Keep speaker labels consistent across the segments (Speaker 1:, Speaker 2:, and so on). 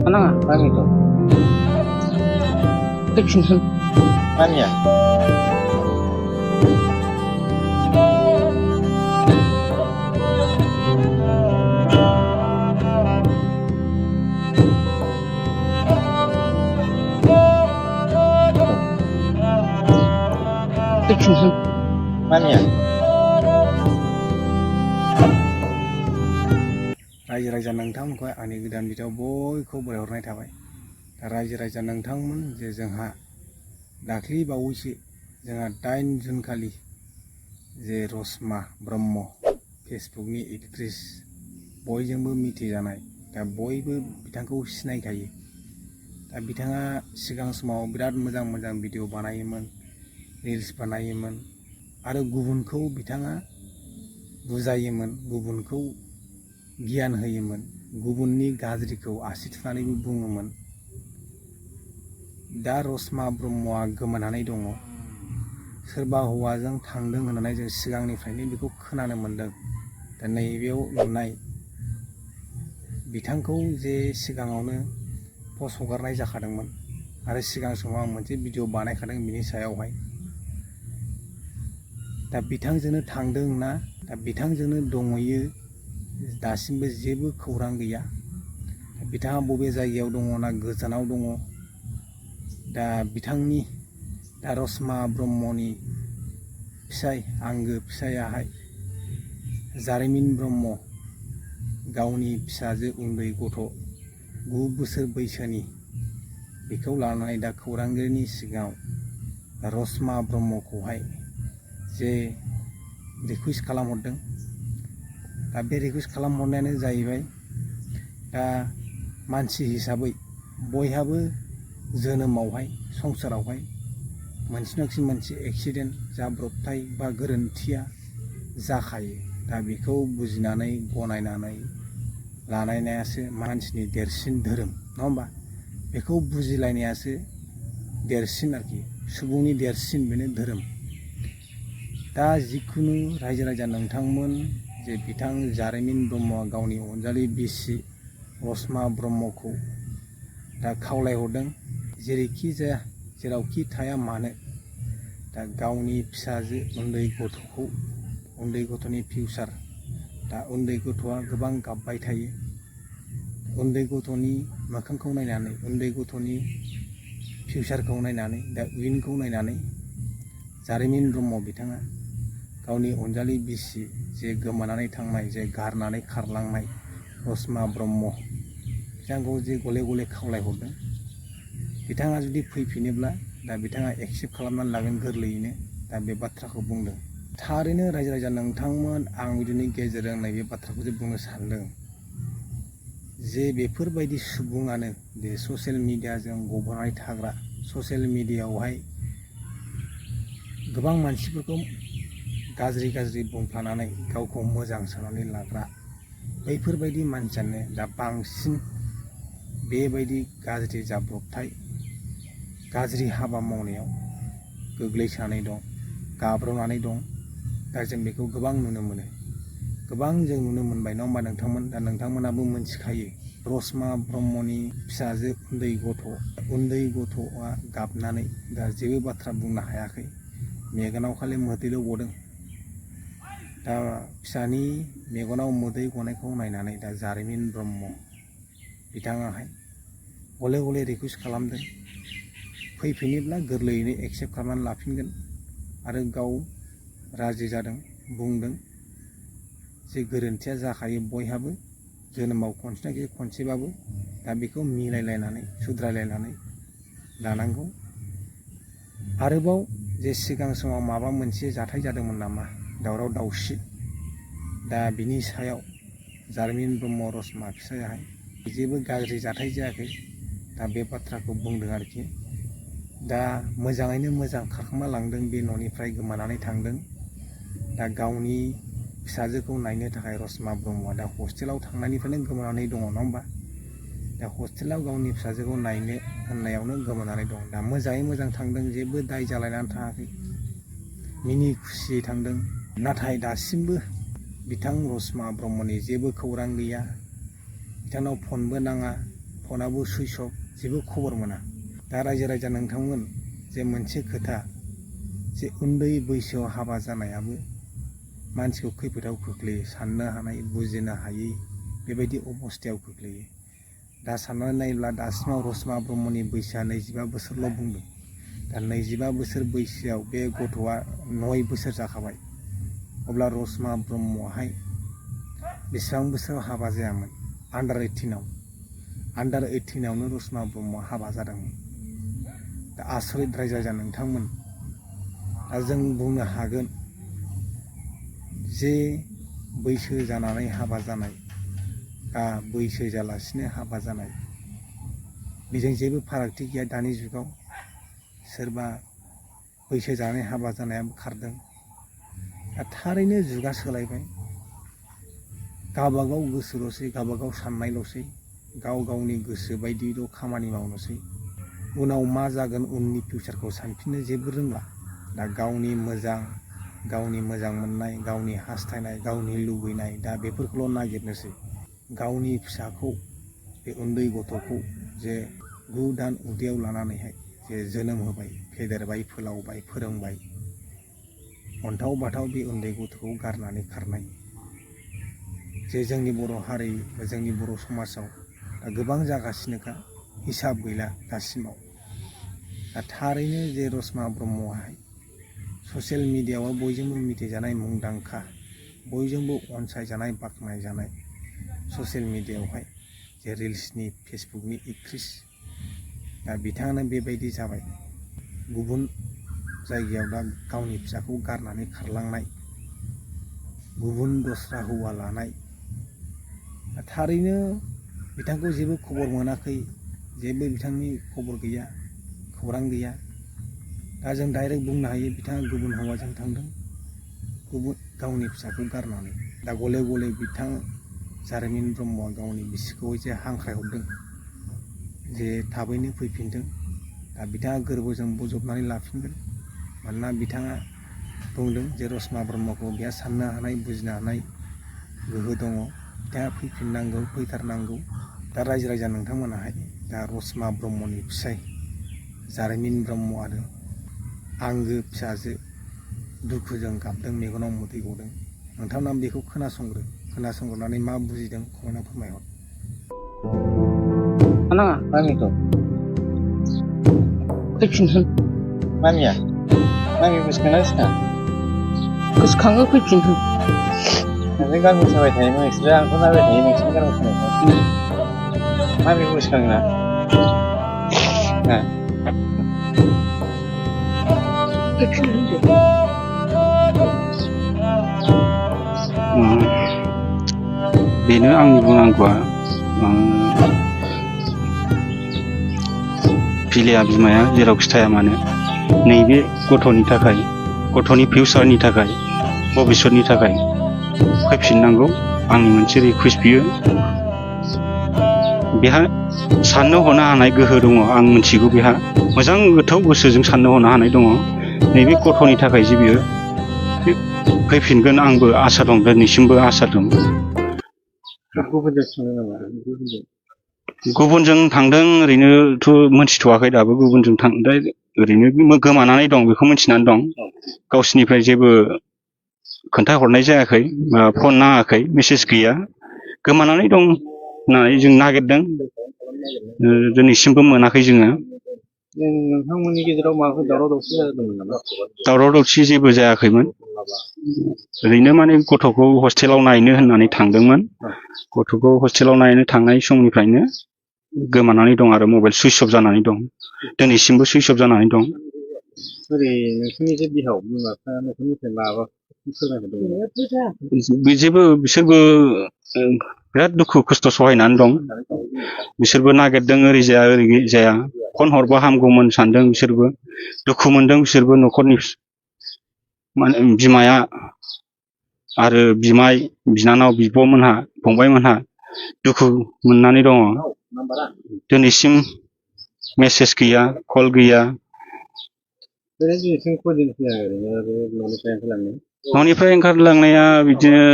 Speaker 1: Ano nga, paano ito? Tignan. Paano yan? Tignan. Paano yan?
Speaker 2: रायजो राजा नोंथांमोनखौ आंनि गोदान भिडिअ बयखौबो बरायहरनाय थाबाय। दा रायजो राजा नोंथांमोन जे जोंहा दाख्लि बावैसो जोंहा 8 जुन खालि जे रसमा ब्रह्म फेसबुकनि एक्ट्रेस बयजोंबो मिथिजानाय, दा बयबो बिथांखौ सिनायखायो। दा बिथाङा सिगां समाव बिराद मोजां मोजां भिडिअ बानायोमोन, रिल्स बानायोमोन आरो गुबुनखौ बिथाङा बुजायोमोन, गुबुनखौ गियान होयोमोन, गुबुननि गाज्रिखौ आसि थुनानैबो बुङोमोन। दा रसमा ब्रह्मआ गोमानानै दङ। सोरबा हौवाजों थांदों होननानै जों सिगांनिफ्रायनो बेखौ खोनानो मोन्दों। दा नैबेयाव नुनाय बिथांखौ जे सिगाङावनो पस्ट हगारनाय जाखादोंमोन आरो सिगां समाव आं मोनसे भिडिअ बानायखादों बिनि सायावहाय। दा बिथांजोंनो थांदों ना, दा बिथांजोंनो दंहैयो, दासिमबो जेबो खौरां गैया। बिथाङा बबे जायगायाव दङ ना गोजानाव दङ। दा बिथांनि दा रसमा ब्रह्मनि फिसाय, आंगो फिसायाहाय जारिमिन ब्रह्म गावनि फिसाजो उन्दै गथ' 9 बोसोर बैसोनि बेखौ लानानै दा खौरांगिरिनि सिगाङाव रसमा ब्रह्मखौहाय जे रिकुवेस्ट खालामहरदों। दा बे रिकुवेस्ट खालामहरनायानो जाहैबाय, दा मानसि हिसाबै बयहाबो जोनोमावहाय संसारावहाय मोनसे नङा मोनसे एक्सिडेन्ट जाब्रबथाय बा गोरोन्थिया जाखायो। दा बेखौ बुजिनानै गनायनानै लानायनायासो मानसिनि देरसिन धोरोम, नङा होमबा? बेखौ बुजिलायनायासो देरसिन आरोखि, सुबुंनि देरसिन बेनो धोरोम। दा जिखुनु रायजो राजा नोंथांमोन जे बिथां जारिमिन ब्रह्मआ गावनि अनजालि बिसि रसमा ब्रह्मखौ दा खावलायहरदों, जेरैखि जाया जेरावखि थाया मानो दा गावनि फिसाजो उन्दै गथ'खौ, उन्दै गथ'नि फिउचार, दा उन्दै गथ'आ गोबां गाबबाय थायो। उन्दै गथ'नि मोखांखौ नायनानै, उन्दै गथ'नि फिउचारखौ नायनानै, दा इयुनखौ नायनानै जारिमिन ब्रह्म बिथाङा गावनि अनजालि बिसि जे गोमानानै थांनाय, जे गारनानै खारलांनाय रसमा ब्रह्म बिथांखौ जे गले गले खावलायहरदों। बिथाङा जुदि फैफिनोब्ला दा बिथाङा एक्सेप्ट खालामनानै लागोन गोरलैयैनो, दा बे बाथ्राखौ बुंदों। थारैनो रायजो राजा नोंथांमोन, आं बिदिनि गेजेरजों नैबे बाथ्राखौ जे बुंनो सानदों जे बेफोरबायदि सुबुङानो जे ससियेल मिडियाजों गब'नानै थाग्रा, ससियेल मिडियायावहाय गोबां मानसिफोरखौ गाज्रि गाज्रि बुंफ्लानानै गावखौ मोजां साननानै लाग्रा, बैफोरबायदि मानसियानो दा बांसिन बेबायदि गाज्रि जाब्रबथाय, गाज्रि हाबा मावनायाव गोग्लैसोनानै दं, गाब्र'नानै दं। दा जों बेखौ गोबां नुनो मोनो, गोबां जों नुनो मोनबाय, नङा होमबा नोंथांमोन? दा नोंथांमोनाबो मोनथिखायो रसमा ब्रह्मनि फिसाजो उन्दै गथ'आ गाबनानै दा जेबो बाथ्रा बुंनो हायाखै, मेगनाव खालि मोदैल' गदों। दा फिसानि मेगनाव मोदै गनायखौ नायनानै दा जारिमिन ब्रह्म बिथाङाहाय गले गले रिकुवेस्ट खालामदों, फैफिनोब्ला गोरलैयैनो एक्सेप्ट खालामनानै लाफिनगोन आरो गाव राजि जादों, बुंदों जे गोरोन्थिया जाखायो बयहाबो, जोनोमाव खनसे ना खनसेबाबो, दा बेखौ मिलायलायनानै सुद्रायलायनानै लानांगौ। आरोबाव जे सिगां समाव माबा मोनसे जाथाय जादोंमोन नामा, दावराव दावसि, दा बिनि सायाव जारिमिन ब्रह्म रसमा फिसायाहाय जेबो गाज्रि जाथाय जायाखै, दा बे बाथ्राखौ बुंदों आरोखि। दा मोजाङैनो मोजां खारखोमा लांदों, बे न'निफ्राय गोमानानै थांदों। दा गावनि फिसाजोखौ नायनो थाखाय रसमा ब्रह्मआ दा हस्टेलाव थांनायनिफ्रायनो गोमानानै दङ, नङा होमबा? दा हस्टेलाव गावनि फिसाजोखौ नायनो होननायावनो गोमानानै दं। दा मोजाङै मोजां थांदों, जेबो दाय जालायनानै थाङाखै, मिनि खुसियै थांदों। नाथाय दासिमबो बिथां रसमा ब्रह्मनि जेबो खौरां गैया, बिथांनाव फनबो नाङा, फनाबो सुइच अफ जेबो खबर मोना दा रायजो राजा नोंथांमोन जे मोनसे खोथा जे उन्दै बैसोआव हाबा जानायाबो मानसिखौ खैफोदाव खोख्लैयो साननो हानाय बुजिनो हायै बेबायदि अबस्थायाव खोख्लैयो दा साननानै नायोब्ला दासिमाव रसमा ब्रह्मनि बैसोआ 25 बोसोरल' बुंदों दा 25 बोसोर बैसोआव बे गथ'आ 9 बोसोर जाखाबाय अब्ला रसमा ब्रह्मआहाय बेसेबां बोसोराव हाबा जायामोन आन्डार 18आवनो रसमा ब्रह्मआ हाबा जादोंमोन दा आसरित रायजो राजा नोंथांमोन दा जों बुंनो हागोन जे बैसो जानानै हाबा जानाय बा बैसो जालासिनो हाबा जानाय बेजों जेबो फारागथि गैया दानि जुगाव सोरबा बैसो जानानै हाबा जानायाबो खारदों दा थारैनो जुगा सोलायबाय गावबागाव गोसोल'सै गावबागाव साननायल'सै गाव गावनि गोसो बायदिल' खामानि मावनोसै उनाव मा जागोन उननि फिउचारखौ सानफिननो जेबो रोंला दा गावनि मोजां मोननाय गावनि हास्थायनाय गावनि लुबैनाय दा बेफोरखौल' नागिरनोसै गावनि फिसाखौ बे उन्दै गथ'खौ जे 9 दान उदैयाव लानानैहाय जे जोनोम होबाय फेदेरबाय फोलावबाय फोरोंबाय अन्थाव बाथाव बे उन्दै गथ'खौ गारनानै खारनाय जे जोंनि बर' हारि जोंनि बर' समाजाव दा गोबां जागासिनोखा हिसाब गैला दासिमाव दा थारैनो जे रसमा ब्रह्मआहाय ससियेल मिडियायाव बयजोंबो मिथिजानाय मुंदांखा बयजोंबो अनसायजानाय बाख्नायजानाय ससियेल मिडियायावहाय जे रिल्सनि फेसबुकनि एक्ट्रिस दा बिथाङानो बेबायदि जाबाय गुबुन जायगायाव दा गावनि फिसाखौ गारनानै खारलांनाय गुबुन दस्रा हौवा लानाय थारैनो बिथांखौ जेबो खबर मोनाखै जेबो बिथांनि खबर गैया खौरां गैया दा जों डाइरेक्ट बुंनो हायो बिथाङा गुबुन हौवाजों थांदों गुबुन गावनि फिसाखौ गारनानै दा गले गले बिथां जारिमिन ब्रह्मआ गावनि बिसिखौ जे हांख्रायहरदों जे थाबैनो फैफिनदों दा बिथाङा गोरबोजों बजबनानै लाफिनगोन मानोना बिथाङा बुंदों जे रसमा ब्रह्मखौ बिहा साननो हानाय बुजिनो हानाय गोहो दङ बिथाङा फैफिननांगौ फैथारनांगौ दा रायजो राजा नोंथांमोनाहाय दा रसमा ब्रह्मनि फिसाय जारिमिन ब्रह्म आरो आंगो फिसाजो दुखुजों गाबदों मेगनाव मोदै गदों नोंथांमोना बेखौ खोनासंग्रोनानै मा बुजिदों कमेन्टआव फोरमायहर
Speaker 1: मामिखौ
Speaker 3: फैफिनगोन
Speaker 1: मामिया मामि गोसोखांना
Speaker 3: गोसोखाङो फैफिनगोन
Speaker 1: नोंसोर गामि थाबाय थायोमोन नोंसोरो आंथ' नायबाय थायो नोंसोरनि गामि थानायखौ मामिखौ गोसोखाङोना
Speaker 3: फैफिनगोन
Speaker 4: बेनो आंनि बुंनांगौआ फिलिया बिमाया जेरावखि थाया मानो नैबे गथ'नि थाखाय गथ'नि फिउचारनि थाखाय भबिष्यतनि थाखाय फैफिननांगौ आंनि मोनसे रिकुवेस्ट बियो बेहा साननो हनो हानाय गोहो दङ आं मिथिगौ बेहा मोजां गोथौ गोसोजों साननो हनो हानाय दङ नैबे गथ'नि थाखाय जे बियो फैफिनगोन आंबो आसा दं दिनैसिमबो आसा दं
Speaker 1: गुबुनजों थांदों नामा
Speaker 4: गुबुनजों थांदों ओरैनोथ' मोनथिथ'वाखै दाबो गुबुनजों थांदों ओरैनो गोमानानै दं बेखौ मिथिनानै दं गावसिनिफ्राय जेबो खोन्थाहरनाय जायाखै फन नाङाखै मेसेज गैया गोमानानै दं होननानै जों नागिरदों दिनैसिमबो मोनाखै जोङो
Speaker 1: नोंथांमोननि गेजेराव माबाफोर दावराव दावसि जादोंमोन नामा
Speaker 4: दावराव दावसि जेबो जायाखैमोन ओरैनो माने गथ'खौ हस्टेलाव नायनो होननानै थांदोंमोन गथ'खौ हस्टेलाव नायनो थांनाय समनिफ्रायनो गोमानानै दं आरो मबाइल सुइच अफ जानानै दं दिनैसिमबो सुइच अफ जानानै दं
Speaker 1: ओरै नोंसोरनि जे बिहाव बिमा बिफा न'खरनिफ्राय माबा
Speaker 4: जेबो बिसोरबो बिराद दुखु खस्थ' सहायनानै दं बिसोरबो नागिरदों ओरै जाया ओरै जाया फन हरबा हामगौमोन सानदों बिसोरबो दुखु मोनदों बिसोरबो न'खरनि बिमाया आरो बिमाय बिनानाव बिब'मोनहा फंबायमोनहा दुखु मोननानै दङ दिनैसिम मेसेज गैया कल गैया
Speaker 1: दिनैसिम खयदिन फैया ओरैनो न'निफ्राय ओंखारलांनो
Speaker 4: न'निफ्राय ओंखारलांनाया बिदिनो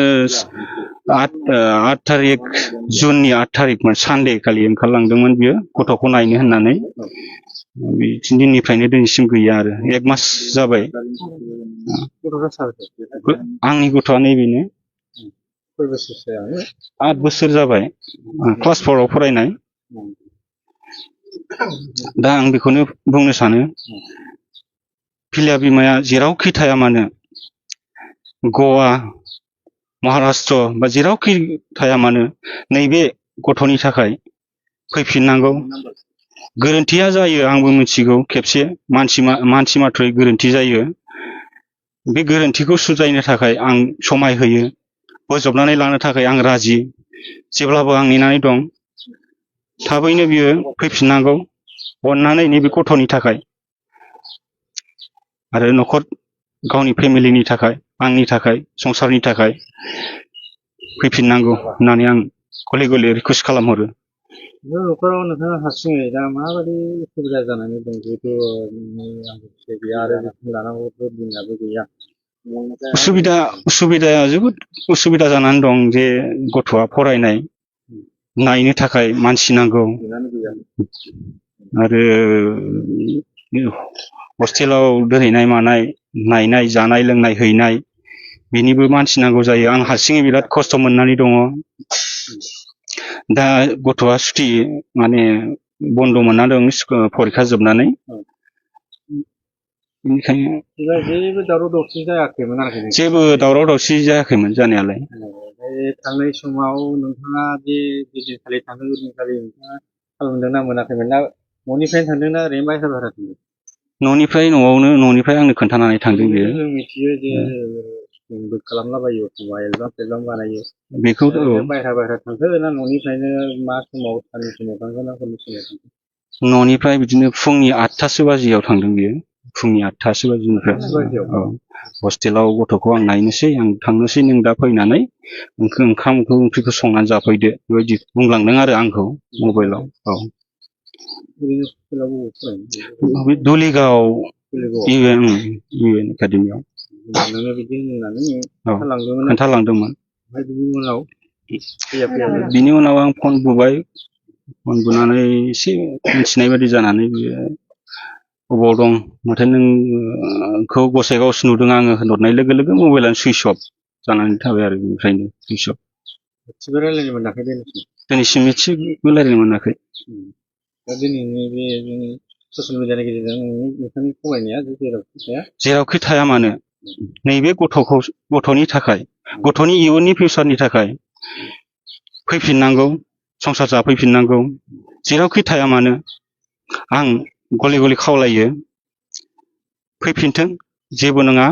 Speaker 4: 8 थारिख जुननि 8 थारिखमोन सानडे खालि ओंखारलांदोंमोन बियो गथ'खौ नायनो होननानै बे दिननिफ्रायनो दिनैसिम गैया आरो 1 मास जाबाय
Speaker 1: गथ'फ्रा साबेसे
Speaker 4: आंनि गथ'आ नैबेनो
Speaker 1: खय बोसोरसो
Speaker 4: 8 बोसोर जाबाय क्लास 4 आव फरायनाय दा आं बेखौनो बुंनो सानो फिलिया बिमाया जेरावखि थाया मानो गवा महाराष्ट्र बा जेरावखि थाया मानो नैबे गथ'नि थाखाय फैफिननांगौ गोरोन्थिया जायो आंबो मिथिगौ खेबसे मानसि माथ्रयै गोरोन्थि जायो बे गोरोन्थिखौ सुद्रायनो थाखाय आं समाय होयो बोजबनानै लानो थाखाय आं राजि जेब्लाबो आं नेनानै दं थाबैनो बियो फैफिननांगौ अननानै नैबे गथ'नि थाखाय आरो न'खर गावनि फेमिलिनि थाखाय आंनि थाखाय संसारनि थाखाय फैफिननांगौ होननानै आं गले गले रिकुवेस्ट खालामहरो
Speaker 1: न'खराव नोंथाङा हारसिङै दा माबायदि उसुबिदा जानानै दं जिहेथु आंबो गैया आरो जोथोन लानांगौथ' दिनाबो गैया
Speaker 4: उसुबिदाया जोबोद उसुबिदा जानानै दं जे गथ'आ फरायनाय नायनो थाखाय मानसि नांगौ आरो हस्टेलाव दोनहैनाय मानाय नायनाय जानाय लोंनाय हैनाय बेनिबो मानसि नांगौ जायो आं हारसिङै बिराद खस्थ' मोननानै दङ दा गथ'आ सुथि माने बन्द' मोनना दं फरिखा जोबनानै बेनिखायनो
Speaker 1: जेबो दावराव दावसि जायाखैमोन आरोखि
Speaker 4: जेबो दावराव दावसि जायाखैमोन जानायालाय
Speaker 1: थांनाय समाव नोंथाङा जे दिनखालि थांदों दिनखालि नोंथाङा खालामदोंना मोनाखैमोन ना न'निफ्रायनो थांदोंना ओरैनो बायह्रा थांदों
Speaker 4: न'निफ्राय आंनो खोन्थानानै थांदों बियो
Speaker 1: जों मिथियो जे जोंबो खालामलाबायो एखमबा एलबाम बानायो
Speaker 4: बेखौ
Speaker 1: बायह्रा थांखो ना न'निफ्रायनो मा समाव साननि समाव थांखो ना हरनि समाव थांखो
Speaker 4: न'निफ्राय बिदिनो फुंनि 8थासो बाजियाव थांदों बियो फुंनि 8थासो बाजिनिफ्राय औ हस्टेलाव गथ'खौ आं नायनोसै आं थांनोसै नों दा फैनानै ओंखाम ओंख्रिखौ संनानै जाफैदो बेबायदि बुंलांदों आरो आंखौ मबाइलाव औ दुलिगाव इउएन एकाडेमियाव खोन्थालांदोंमोन बिनि उनाव आं फन बुबाय फन बुनानै एसे मिथिनाय बायदि जानानै बियो अबाव दं माथो नोंखौ गसाइगावसो नुदों आङो होनहरनाय लोगो लोगो मबाइलानो सुइस अफ जानानै थाबाय आरो बेनिफ्रायनो सुइस अफ
Speaker 1: रायज्लायनो मोनाखै
Speaker 4: दिनैसिम एसेबो रायज्लायनो मोनाखै
Speaker 1: दा दिनैनि बे जोंनि ससियेल मिडियानि गेजेरजों नोंथांनि फरायनाया
Speaker 4: जेरावखि थाया मानो नैबे गथ'नि थाखाय गथ'नि इयुननि फिउचारनि थाखाय फैफिननांगौ संसार जाफैफिननांगौ जेरावखि थाया मानो आं गले गले खावलायो फैफिनथों जेबो नङा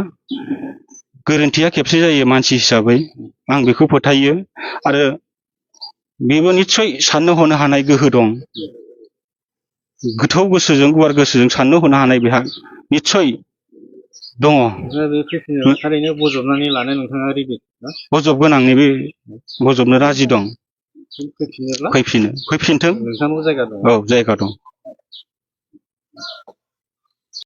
Speaker 4: गोरोन्थिया खेबसे जायो मानसि हिसाबै आं बेखौ फोथायो आरो बेबो निस्सय साननो हनो हानाय गोहो दं गोथौ गोसोजों गुवार गोसोजों साननो हनो हानाय बेहा निस्सय दङ
Speaker 1: थारैनो बजबनानै लानो नोंथाङा रेडि
Speaker 4: बजबगोन आं नैबे बजबनो राजि दं फैफिनथों
Speaker 1: नोंथांनाव जायगा दं
Speaker 4: औ जायगा दं